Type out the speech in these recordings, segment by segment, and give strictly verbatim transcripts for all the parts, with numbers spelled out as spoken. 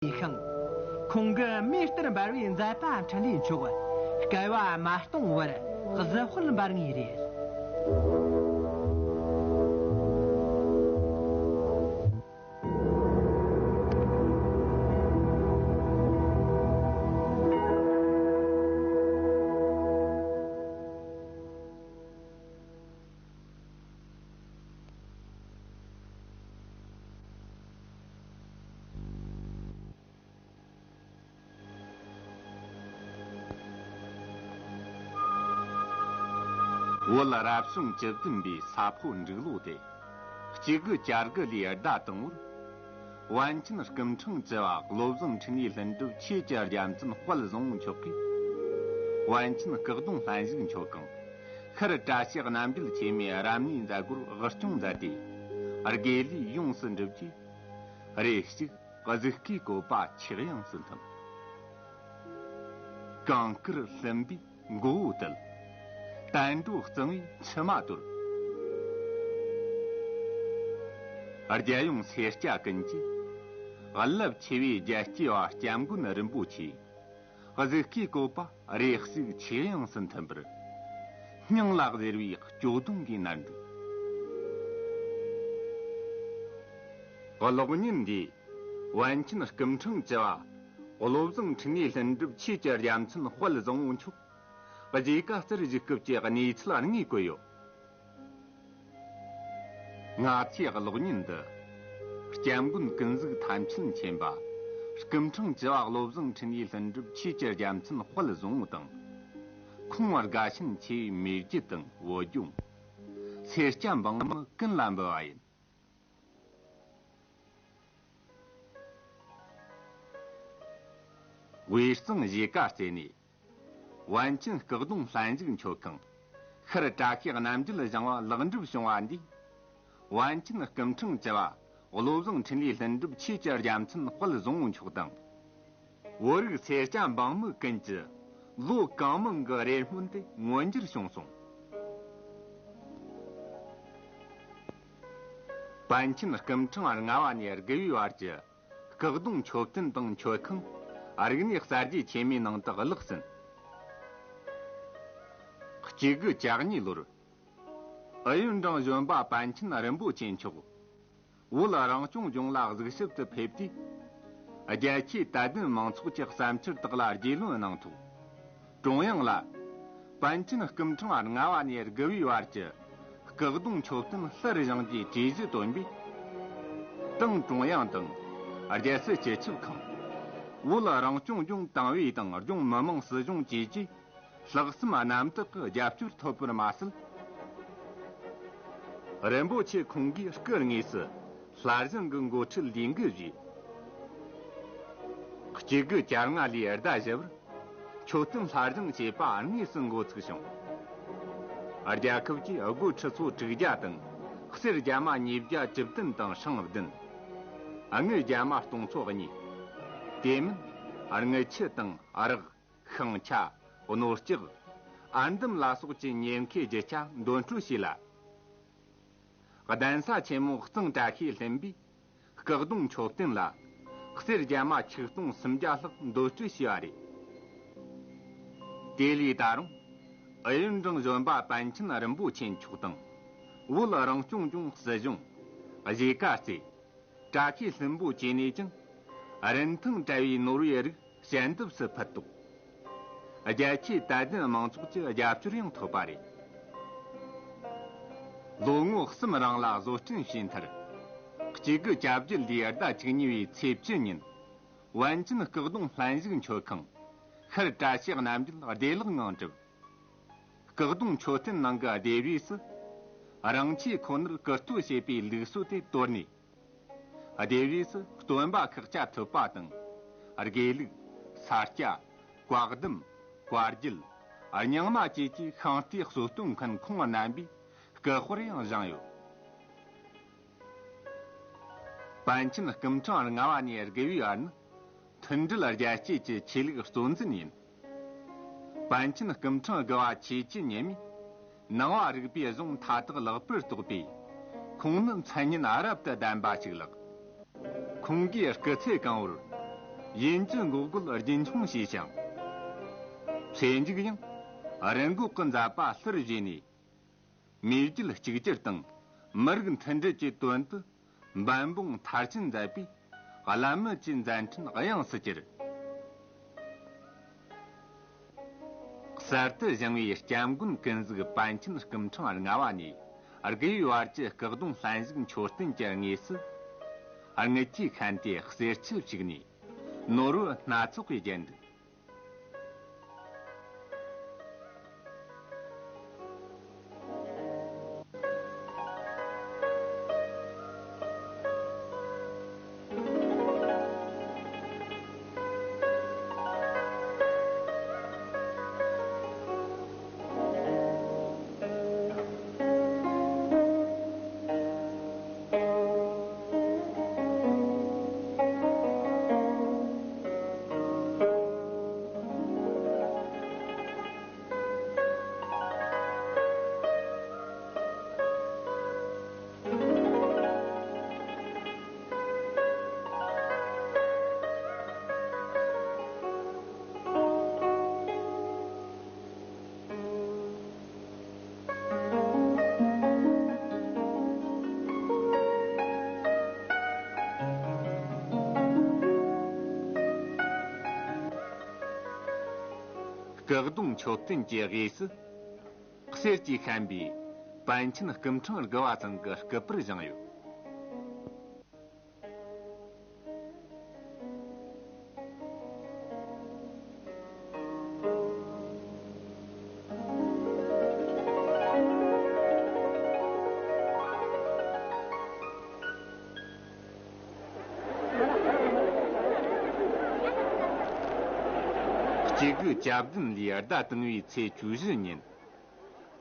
ཡིན་ཤིང་། ཁོང་གིས་མེ་ལྟར་འབར་བའི་མཛད་པ་འཕྲིན་ལས་མཆོག་བསྐལ་བ་མ་སྟོངས་བར་གཟི་དཔལ་འབར་ངེས་རེད། བོད་རབ་བྱུང་བཅུ་བདུན་པའི་ས་ཕོ་འབྲུག་ལོ་སྟེ། གཅིག་དགུ་གྱ་དགུ་ལོའི་ཟླ་དང་པོར། པཎ་ཆེན་སྐུ་ཕྲེང་བཅུ་བ་བློ་བཟང་འཕྲིན་ལས་ལྷུན་གྲུབ་ཆོས་ཀྱི་རྒྱལ་མཚན་དཔལ་བཟང་པོ་མཆོག་གིས། པཎ་ཆེན་སྐུ་གདུང་བརླན་གཞིག་མཆོད་ཁང་། ཤར་བཀྲ་ཤིས་རྣམ་རྒྱལ་ཆེན་མོའི་རབ་གནས་མཛད་སྒོར་དབུ་སྐྱོང་མཛད་དེ། དགེ་ལས་ཡོངས་སུ་འགྲུབ་རྗེས། རེ་ཞིག་གཟུགས་སྐུའི་བཀོད་པ་ཆགས་དབྱིངས་སུ་ཐིམ། གངས་དཀར་ལྷུན་པོའི་མགོ་བོ་དུད། དལ་འགྲོ་གཙང་བོའི་མཆི་མ་དོར། རྒྱལ་ཡོངས་སེར་སྐྱ་ཀུན་གྱི་རླབས་ཆེ་བའི་རྒྱལ་གཅེས་པ་སྐྱབས་མགོན་རིན་པོ་ཆེ། གཟུགས་སྐུའི་བཀོད་པ་རེ་ཞིག་ཆགས་དབྱིངས་སུ་ཐིམ་པར། སྙིང་ལ་གཟེར་བའི་སྐྱོ་གདུང་གིས་མནར་འདུག་གློག་བརྙན་འདིས། པཎ་ཆེན་སྐུ་ཕྲེང་བཅུ་བ། བློ་བཟང་འཕྲིན་ལས་ལྷུན་གྲུབ་ཆོས་ཀྱི་རྒྱལ་མཚན་དཔལ་བཟང་པོ་མཆོག་མཇལ་ཁ་བསྩལ་བཞུགས་སྐབས་ཀྱི་གནས་ཚུལ་དངོས་བཀོད་ཡོད། ང་ཚོས་གློག་བརྙན་འདི། སྐྱབས་མགོན་ཀུན་གཟིགས་ཐམས་ཅད་མཁྱེན་པ། སྐུ་ཕྲེང་བཅུ་བ་བློ་བཟང་འཕྲིན་ལས་ལྷུན་གྲུབ་ཆོས་ཀྱི་རྒྱལ་མཚན་དཔལ་བཟང་པོ་དང་། ཁོང་དགའ་ཞེན་ཆེ་བའི་མི་རྒྱུད་དང་བོད་ལྗོངས། སེར་སྐྱ་འབངས་མི་ཀུན་ལ་འབུལ་བ་ཡིན། དབུས་གཙང་གཞིས་ཀ་རྩེ་ནས། པཎ་ཆེན་སྐུ་གདུང་བརླན་གཞིག་མཆོད་ཁང་། ཤར་བཀྲ་ཤིས་རྣམ་རྒྱལ་བཞེངས་པ་ལེགས་འགྲུབ་བྱུང་བ་འདིས། པཎ་ཆེན་སྐུ་ཕྲེང་བཅུ་བ་བློ་བཟང་འཕྲིན་ལས་ལྷུན་གྲུབ་ཆོས་ཀྱི་རྒྱལ་མཚན་དཔལ་བཟང་པོ་མཆོག་དང་། བོད་རིགས་སེར་སྐྱ་འབངས་མི་ཀུན་གྱི་ལོ་གང་མང་གི་རེ་སྨོན་དེ་མངོན་འགྱུར་བྱུང་སོང་། པཎ་ཆེན་སྐུ་ཕྲེང་ལྔ་བ་ནས་དགུ་བའི་བར་གྱི་སྐུ་གདུང་མཆོད་རྟེན་དང་མཆོད་ཁང་། རིག་གནས་གསར་བརྗེ་ཆེན་མོའི་ནང་དུ་བརླག་ཟིན། གཅིག་དགུ་གྱ་གཉིས་ལོར། ཨུ་ཡོན་ཀྲང་གཞོན་པ་པཎ་ཆེན་རིན་པོ་ཆེ་མཆོག་བོད་རང་སྐྱོང་ལྗོངས་ལ་གཟིགས་ཞིབ་ཏུ་ཕེབས་དུས། རྒྱལ་སྤྱིའི་དད་ལྡན་མང་ཚོགས་ཀྱི་བསམ་འཆར་དག་ལ་རྒྱུས་ལོན་གནང་ཐོག་ཀྲུང་དབྱང་ལ། པཎ་ཆེན་སྐུ་ཕྲེང་ལྔ་བ་ནས་དགུ་བའི་བར་གྱི་སྐུ་གདུང་མཆོད་རྟེན་ལྷུར་བཞེངས་ཀྱི་གྲོས་གཞི་བཏོན་པས། ཏང་ཀྲུང་དབྱང་དང་། རྒྱལ་སྲིད་སྤྱི་ཁྱབ་ཁང་། བོད་རང་སྐྱོང་ལྗོངས་ཏང་ཨུད་དང་ལྗོངས་མི་དམངས་སྲིད་གཞུང་བཅས་ཀྱིས། ལྷག་བསམ་རྣམ་དག་གི་རྒྱབ་སྐྱོར་ཐོབ་པར་མ་ཟད། རིན་པོ་ཆེ་ཁོང་གིས་སྐུ་དངོས་སུ་ལྷར་བཞེངས་ཀྱི་འགོ་ཁྲིད་ལས་འགུལ་བཞེས། གཅིག་དགུ་གྱ་ལྔ་ལོའི་ཟླ་བཞི་པར་མཆོད་རྟེན་ལྷར་བཞེངས་བྱས་པ་དངོས་སུ་འགོ་ཚུགས་བྱུང་། རྒྱལ་ཁབ་ཀྱི་སྒོ་ཁྲི་ཚོ་དྲུག་བརྒྱ་དང་གསེར་རྒྱ་མ་ཉིས་བརྒྱ་བཅུ་བདུན་དང་ཧྲང་བདུན། དངུལ་རྒྱ་མ་སྟོང་ཚོ་གཉིས། དེ་མིན་དངུལ་ཆུ་དང་རག་ཤིང་ཆ། སྣོད་ལྕགས། ཨར་འདམ་ལ་སོགས་ཀྱི་ཉེན་ཁའི་རྒྱུ་ཆ་འདོན་སྤྲོད་བྱས་ལ། གདན་ས་ཆེན་མོ་གཙང་བཀྲ་ཤིས་ལྷུན་པོའི་སྐུ་གདུང་མཆོད་རྟེན་ལ་གསེར་རྒྱ་མ་ཆིག་སྟོང་སུམ་བརྒྱ་ལྷག་འདོན་སྤྲོད་བྱས་པ་རེད། དེ་ལས་ད་རུང་ཨུ་ཡོན་ཀྲང་གཞོན་པ་པཎ་ཆེན་རིན་པོ་ཆེ་མཆོག་དང་བོད་རང་སྐྱོང་ལྗོངས་སྲིད་གཞུང་གཞིས་ཀ་རྩེ། བཀྲ་ཤིས་ལྷུན་པོ་བཅས་ནས་ཀྱང་རིན་ཐང་བྲལ་བའི་ནོར་བུའི་རིགས་ཞལ་འདེབས་སུ་ཕུལ་ཐོག་རྒྱལ་སྤྱིའི་དད་ལྡན་མང་ཚོགས་ཀྱི་རྒྱབ་སྐྱོར་ཡང་ཐོབ་པ་རེད། ལོ་ངོ་གསུམ་རིང་ལ་བཟོ་སྐྲུན་བྱས་མཐར། གཅིག་དགུ་གྱ་བརྒྱད་ལོའི་ཟླ་བཅུ་གཉིས་པའི་ཚེས་བཅུ་ཉིན། པཎ་ཆེན་སྐུ་གདུང་བརླན་གཞིག་མཆོད་ཁང་། ཤར་བཀྲ་ཤིས་རྣམ་རྒྱལ་བདེ་བླག་ངང་གྲུབ། སྐུ་གདུང་མཆོད་རྟེན་ནང་གི་ལྡེབས་རིས་སུ། རིན་ཆེན་ཁོ་ནར་བཀུར་སྟོད་བྱེད་པའི་ལུགས་སྲོལ་དེ་དོར་ནས། ལྡེབས་རིས་སུ་སྟོན་པ་ཁག་ཅན་ཐུབ་པ་དང་། དགེ་ལུགས། ས་སྐྱ། བཀའ་གདམས། བཀའ་བརྒྱུད། རྙིང་མ་བཅས་ཀྱི་ཤིང་རྟའི་གསོལ་སྟོན་མཁན་ཁོང་རྣམ་པའི་སྐུ་དཔར་ཡང་བཞེངས་ཡོད། པཎ་ཆེན་སྐུ་ཕྲེང་ལྔ་བ་ནས་དགུ་བའི་བར་ནི། མཐུན་སྒྲིལ་རྒྱལ་གཅེས་ཀྱི་ཆོས་ལུགས་གཙོ་འཛིན་ཡིན། པཎ་ཆེན་སྐུ་ཕྲེང་དགུ་བ་ཆོས་ཀྱི་ཉི་མས་ནང་པ་རིག་པའི་གཞུང་མཐའ་དག་ལེགས་པར་རྟོགས་པས། ཁོང་ནི་མཚན་སྙན་རབ་ཏུ་ལྡན་པ་ཞིག་ལགས། ཁོང་གིས་སྐུ་ཚེ་གང་བོར་ གཞན་གྱི་འགོག་རྒོལ་རྒྱུན་འཁྱོངས་བྱས་ཤིང་། ཚེ་མཇུག་ཡང་རི་འགོག་གི་མཛད་པ་ལྷུར་བཞེས་ནས། མེས་རྒྱལ་གཅིག་གྱུར་དང་མི་རིགས་མཐུན་སྒྲིལ་གྱི་དོན་དུ་འབད་འབུངས་མཐར་ཕྱིན་མཛད་པའི་བླ་མེད་ཀྱི་མཛད་འཕྲིན་དབྱངས་སུ་གྱེར། གསར་དུ་བཞེངས་པའི་སྐྱབས་མགོན་ཀུན་གཟིགས་པཎ་ཆེན་སྐུ་ཕྲེང་ལྔ་པ་ནས་དགུ་པའི་བར་གྱི་སྐུ་གདུང་བརྟན་བཞུགས་མཆོད་རྟེན་གྱི་དངོས་སུ། དངུལ་གྱིས་ཁན་ཏེ་གསེར་ཆུ་ཕྱུགས་ནས་ནོར་བུ་སྣ་ཚོགས་ཀྱིས་བརྒྱན་འདུག། སྐུ་གདུང་མཆོད་རྟེན་གྱི་དབུས་སུ། གསེར་གྱིས་བཤམས་པའི་པཎ་ཆེན་སྐུ་ཕྲེང་དགུ་པ་ཚང་གི་སྐུ་པར་བཞེངས་ཡོད། གཅིག་དགུ་གྱ་བདུན་ལོའི་ཟླ་དང་པོའི་ཚེས་བཅུ་བཞི་ཉིན།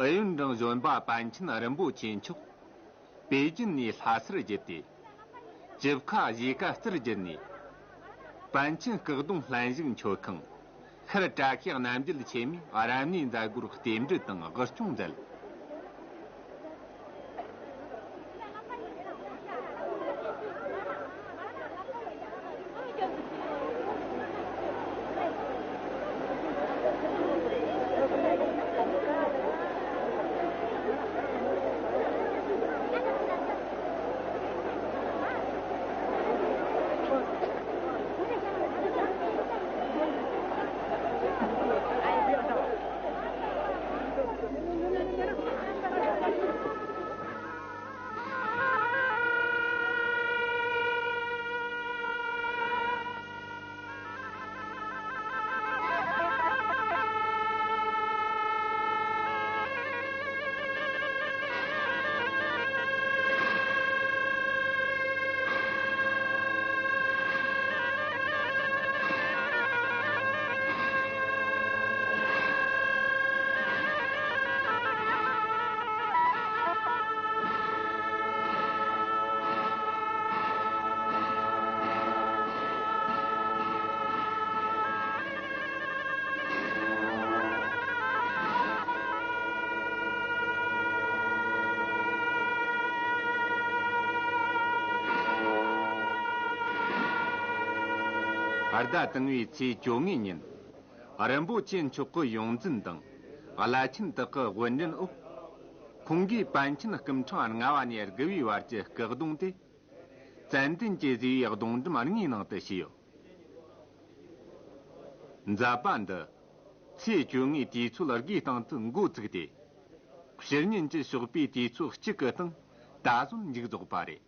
ཨུ་ཡོན་ཀྲང་གཞོན་པ་པཎ་ཆེན་རིན་པོ་ཆེ་མཆོག་པེ་ཅིན་ནས་ལྷ་སར་བརྒྱུད་དེ། བཅུ་ཁ་གཞིས་ཀ་རྩར་བརྒྱུད་ནས། པཎ་ཆེན་སྐུ་གདུང་བརྟན་བཞུགས་མཆོད་ཁང་ཤར་བཀྲ་ཤིས་རྣམ་རྒྱལ་ཆེན་མོའི་རབ་གནས་མཛད་སྒོར་རྟེན་འབྲེལ་དང་དབུ་སྐྱོང་མཛད། ཟླ་དང་པོའི་ཚེས་བཅོ་ལྔའི་ཉིན། རིན་པོ་ཆེ་མཆོག་གི་ཡོངས་འཛིན་དང་བླ་ཆེན་དག་གི་དབུ་འདྲེན་འོག་ཁོང་གིས་པཎ་ཆེན་སྐུ་ཕྲེང་ལྔ་པ་ནས་དགུ་པའི་བར་གྱི་སྐུ་གདུང་དེ། ཙན་དན་གྱི་ཟེ་བའི་གདུང་འགྲམ་ལྔའི་ནང་དུ་བྱས་ཡོད། མཛད་པ་འདི་ཚེས་བཅོ་ལྔའི་དུས་ཚོད་དགུའི་སྟེང་དུ་འགོ་བཙུགས་ཏེ། ཕྱི་ཉིན་གྱི་ཞོགས་པའི་དུས་ཚོད་གཅིག་གི་སྟེང་ད་གཟོད་མཇུག་རྫོགས་པ་རེད།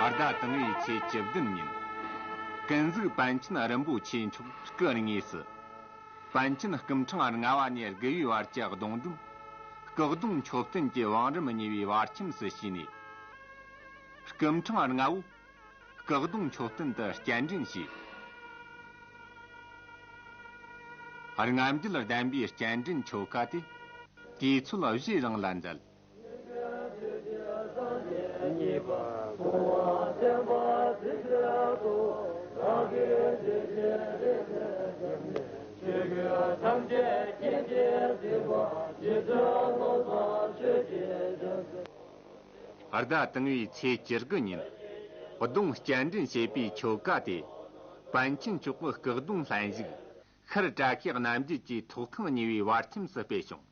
བར་ཟླ་དང་པོའི་ཚེས་བཅུ་བདུན་ཉིན། ཀུན་གཟིགས་པཎ་ཆེན་རིན་པོ་ཆེ་མཆོག་སྐུ་དངོས་སུ། པཎ་ཆེན་སྐུ་ཕྲེང་ལྔ་པ་ནས་དགུ་པའི་བར་གྱི་སྡོང་སྒྲོན། སྐུ་གདུང་མཆོད་རྟེན་གྱི་བང་རིམ་གཉིས་པའི་བར་ཁྱིམ་སུ་ཕྱིན་ནས། སྐུ་ཕྲེང་ལྔ་པོ། སྐུ་གདུང་མཆོད་རྟེན་དུ་སྤྱན་འདྲེན་བྱས། རྔམ་བརྗིད་ལྡན་པའི་སྤྱན་འདྲེན་ཆོ་ག་དེ། དུས་ཚོད་བཞིའི་རིང་ལ་མཛད། བར་ཟླ་དང་པོའི་ཚེས་བཅུ་དགུ་ཉིན། གདུང་སྤྱན་འདྲེན་བྱེད་པའི་ཆོ་ག་དེ། པཎ་ཆེན་མཆོག་གི་སྐུ་གདུང་ལྷན་ཞུགས་ཤར་བྲག་གི་རྣམ་རྒྱལ་གྱི་ཐོག་ཁང་གཉིས་པའི་བར་ཁྱིམ་སུ་སྤེལ་བྱུང་།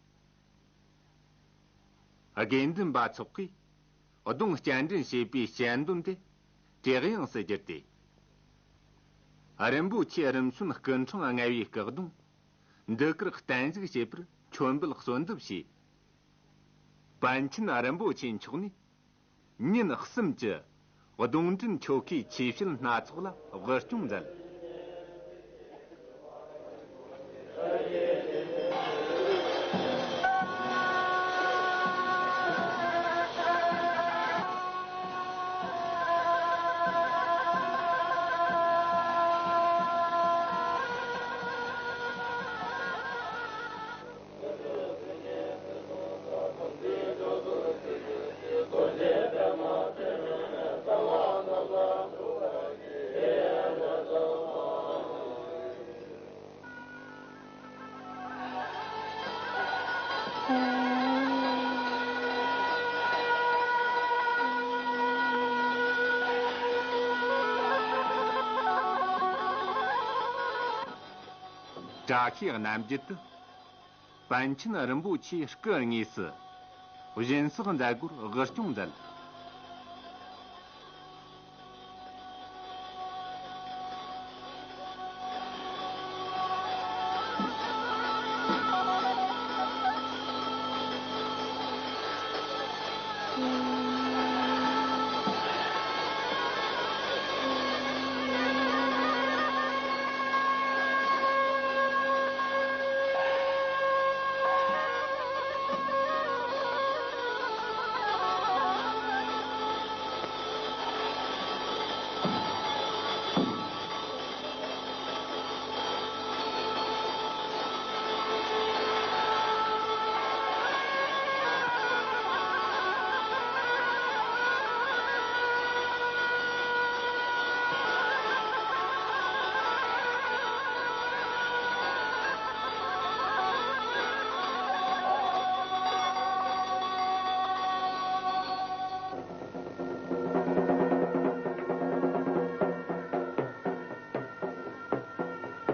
དགེ་འདུན་པ་ཚོགས་ཀྱིས་གདུང་སྤྱན་འདྲེན་བྱེད་པའི་ཞལ་འདོན་དེ་དྲག་དབྱངས་སུ་བསྒྱུར་ཏེ། རིན་པོ་ཆེ་རིམ་བྱོན་སྐུ་ཕྲེང་ལྔ་པའི་སྐུ་གདུང་འདི་གར་གཏན་བཞུགས་བྱེད་པར་མཆོད་འབུལ་གསོལ་འདེབས་བྱས། པཎ་ཆེན་རིན་པོ་ཆེ་མཆོག་ནས་ཉིན་གསུམ་གྱི་གདུང་འདྲེན་ཆོ་གའི་ཆོས་བཤད་སྣ་ཚོགས་ལ་དབུ་སྐྱོང་མཛད། བཀྲ་ཤིས་རྣམ་རྒྱལ་དུ། པཎ་ཆེན་རིན་པོ་ཆེ་སྐུ་དངོས་སུ་སྦྱིན་སྲེག་མཛད་སྒོར་དབུ་སྐྱོང་མཛད།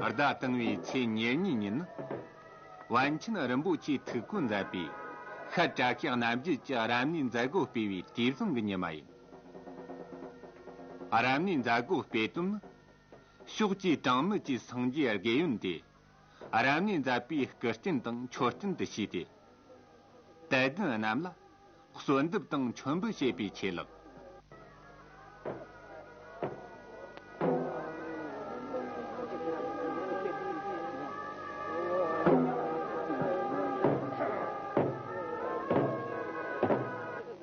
བར་ཟླ་དང་པོའི་ཚེས་ཉེར་གཉིས་ཉིན་ནི། པཎ་ཆེན་རིན་པོ་ཆེའི་ཐུགས་ཁུར་མཛད་པའི་ཤར་བྲག་གི་རྣམ་རྒྱལ་གྱི་རབ་གནས་མཛད་སྒོ་སྤེལ་བའི་དུས་བཟང་གི་ཉི་མ་ཡིན། རབ་གནས་མཛད་སྒོ་སྤེལ་དོན་ནི། ཕྱོགས་བཅུའི་གྲངས་མེད་ཀྱི་སངས་རྒྱས་དགེ་འདུན་ཏེ། རབ་གནས་མཛད་པའི་སྐུ་རྟེན་དང་མཆོད་རྟེན་དུ་བྱས་ཏེ། དད་ལྡན་རྣམས་ལ་གསོལ་འདེབས་དང་མཆོད་འབུལ་བྱེད་པའི་ཆེད་ལགས།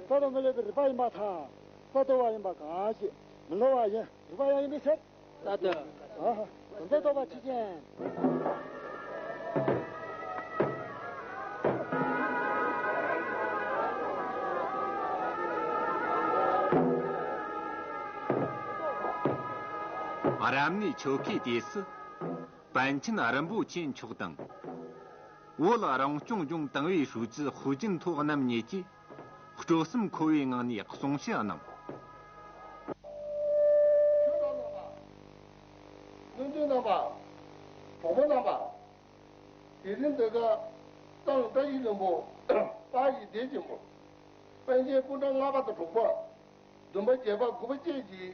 ས་དང་མི་སློབ་པའི་རིག་པ་ཡིན་པ་དང་། ས་རྡོ་བ་ཡིན་པ་གང་ཞིག་མི་སློབ་པ་ཡིན། རིག་པ་ཡང་ཡིན་པའི་ཕྱིར། ལྟ་དུས། ཨ་ཧ། དོན་དེ་རྟོགས་པ་ཆོས་ཅན། རབ་གནས་ཆོ་གའི་དུས་སུ། པཎ་ཆེན་རིན་པོ་ཆེ་མཆོག་དང་། བོད་རང་སྐྱོང་ལྗོངས་ཏང་ཨུའི་ཧྲུའུ་ཅི་ཧུའུ་ཅིན་ཐོ་རྣམ་གཉིས་ཀྱིས་སྤྲོ་སེམས་འཁོལ་བའི་ངང་ནས་གསུང་བཤད་གནང་། ཆོས་གྲོགས་རྣམ་པ། སྔོན་བྱོན་རྣམ་པ། གྲོགས་པོ་རྣམ་པ། དེ་རིང་འདི་ག་ཏང་བཀྲ་ཤིས་ལྷུན་པོ་དཔལ་གྱི་སྡེ་ཆེན་པོ། པཎ་ཆེན་སྐུ་ཕྲེང་ལྔ་པ་དང་དྲུག་པ། བདུན་པ་བརྒྱད་པ་དགུ་པ་བཅས་ཀྱི་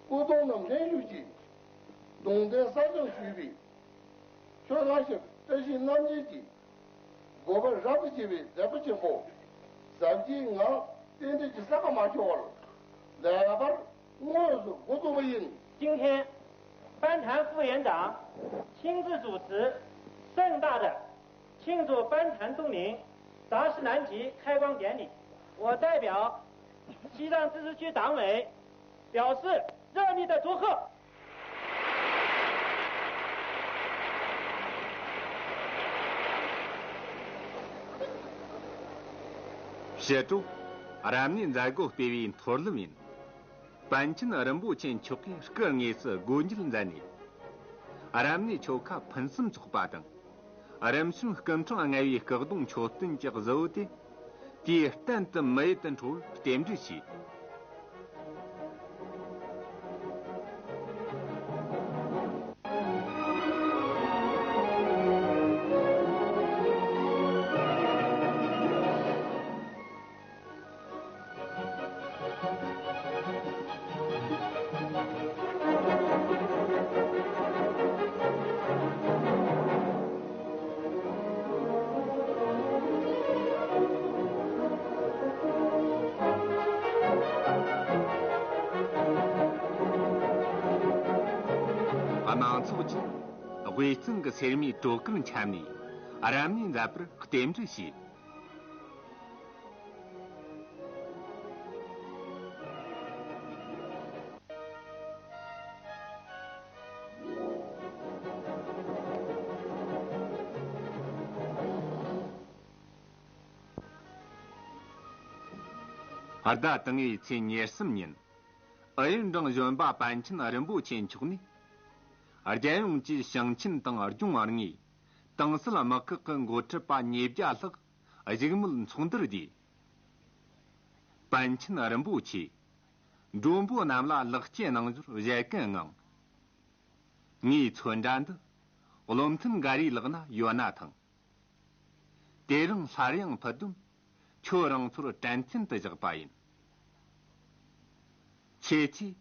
སྐུ་གདུང་རྣམས་ལྷན་བཞུགས་ཀྱིས་གདུང་རྟེན་གསར་བཞེངས་ཞུས་པའི་ཆོས་སྔ་ཕྱིར་བཀྲ་ཤིས་རྣམ་རྒྱལ་གྱི་དགོས་པ་རབ་ཏུ་ཕྱེ་བའི་མཛད་སྒོ་ཆེན་པོ་གཟབ་རྒྱས་ངང་རྟེན་འབྲེལ་གྱི་ས་ག་མ་ཤོར་བར་ལེགས་པར་ དངོས་སུ་འགོ་བཙུགས་པ་ཡིན། 今天，班禅副院长亲自主持盛大的庆祝班禅冬令扎什南极开光典礼。我代表西藏自治区党委表示热烈的祝贺。 ཕྱི་དྲོ། རབ་གནས་མཛད་སྒོ་སྤེལ་བའི་མཐོ་ལམ་ཡིན། པཎ་ཆེན་རིན་པོ་ཆེ་མཆོག་གིས་སྐུ་དངོས་སུ་སྒོ་འབྱེད་མཛད་ནས། རབ་གནས་ཆོ་ག་ཕུན་སུམ་ཚོགས་པ་དང་། རིམ་བྱོན་སྐུ་འཕྲེང་ལྔ་པའི་སྐུ་གདུང་མཆོད་རྟེན་གྱི་གཟི་འོད་དེ། དུས་གཏན་དུ་མི་ཡལ་དུ་འཕྲོ་བར་རྟེན་འབྲེལ་བྱས། དམངས་ཚོགས་ཀྱིས་དབུས་གཙང་གི་སེར་མོའི་དྲོ་ཁུལ་འཁྱམས་ནས་རབ་གནས་མཛད་པར་རྟེན་འབྲེལ་བྱས། ཟླ་དང་པོའི་ཚེས་ཉེར་གསུམ་ཉིན། ཨུ་ཡོན་ཀྲང་གཞོན་པ་པཎ་ཆེན་རིན་པོ་ཆེ་མཆོག་ནས། རྒྱལ་ཡོངས་ཀྱི་ཞིང་ཆེན་དང་ལྗོངས་དངོས་ཏང་སྲིད་དམག་ཁག་གི་འགོ་ཁྲིད་པ་ཉིས་བརྒྱ་ལྷག་བཞུགས་མོལ་ཚོགས་འདུར་བསྡུས། པཎ་ཆེན་རིན་པོ་ཆེ། མགྲོན་པོ་རྣམས་ལ་ལེགས་སྐྱེས་གནང་རྒྱུར་ཞལ་སྐད་ངང་། ངའི་མཚོན་འདྲ་འདི་བློ་མཐུན་འགའ་རེའི་ལག་ན་ཡོད་ན་ཐང་། དེ་རིང་སླར་ཡང་ཕུལ་དོན་ཁྱོད་རང་ཚོར་དྲན་རྟེན་དུ་བཞག་པ་ཡིན། ཁྱེད་ཀྱིས་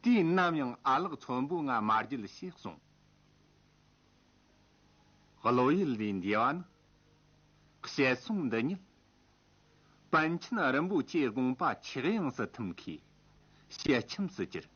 དུས་ནམ་ཡང་ཨ་ལགས་ཚོན་པོ་ང་མ་བརྗེད་ཞེས་གསུངས། བློ་ཡུལ་ལས་འདས་པ་ནི། བཤད་སོང་འདི་ཉིད། པཎ་ཆེན་རིན་པོ་ཆེའི་དགོངས་པ་ཆགས་ཡངས་སུ་ཐིམ་མཁས་ཞལ་ཆེམས་སུ་གྱུར།